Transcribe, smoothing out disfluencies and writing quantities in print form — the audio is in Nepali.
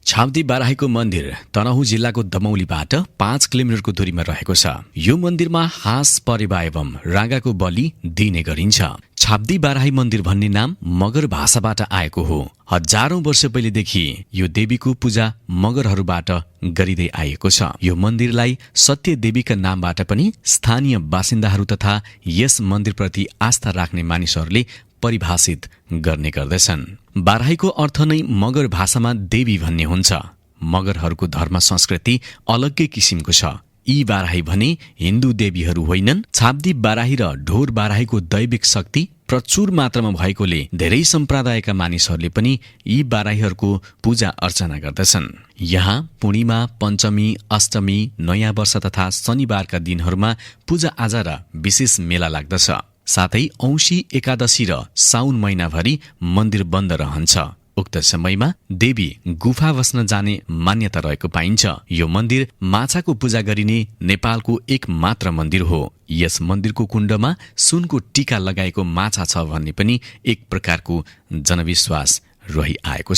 छाब्दी बाराहीको मन्दिर तनहुँ जिल्लाको दमौलीबाट 5 किलोमिटरको दूरीमा रहेको छ। यो मन्दिरमा हाँस परेवा एवं राँगाको बलि दिने गरिन्छ। छाब्दी बाराही मन्दिर भन्ने नाम मगर भाषाबाट आएको हो। हजारौं वर्ष पहिलेदेखि यो देवीको पूजा मगरहरूबाट गरिँदै आएको छ। यो मन्दिरलाई सत्य देवीका नामबाट पनि स्थानीय बासिन्दाहरू तथा यस मन्दिरप्रति आस्था राख्ने मानिसहरूले परिभाषित गर्ने गर्दछन्। बाराहीको अर्थ नै मगर भाषामा देवी भन्ने हुन्छ। मगरहरूको धर्म संस्कृति अलग्गै किसिमको छ। यी बाराही भने हिन्दू देवीहरू होइनन्। छाब्दी बाराही र ढोर बाराहीको दैविक शक्ति प्रचुर मात्रामा भएकोले धेरै सम्प्रदायका मानिसहरूले पनि यी बाराहीहरूको पूजा अर्चना गर्दछन्। यहाँ पूर्णिमा, पञ्चमी, अष्टमी, नयाँ वर्ष तथा शनिबारका दिनहरूमा पूजा आजा र विशेष मेला लाग्दछ। साथै औँशी एकादशी र साउन महिनाभरि मन्दिर बन्द रहन्छ। उक्त समयमा देवी गुफा बस्न जाने मान्यता रहेको पाइन्छ। यो मन्दिर माछाको पूजा गरिने नेपालको एक मात्र मन्दिर हो। यस मन्दिरको कुण्डमा सुनको टीका लगाएको माछा छ भन्ने पनि एक प्रकारको जनविश्वास रहिआएको छ।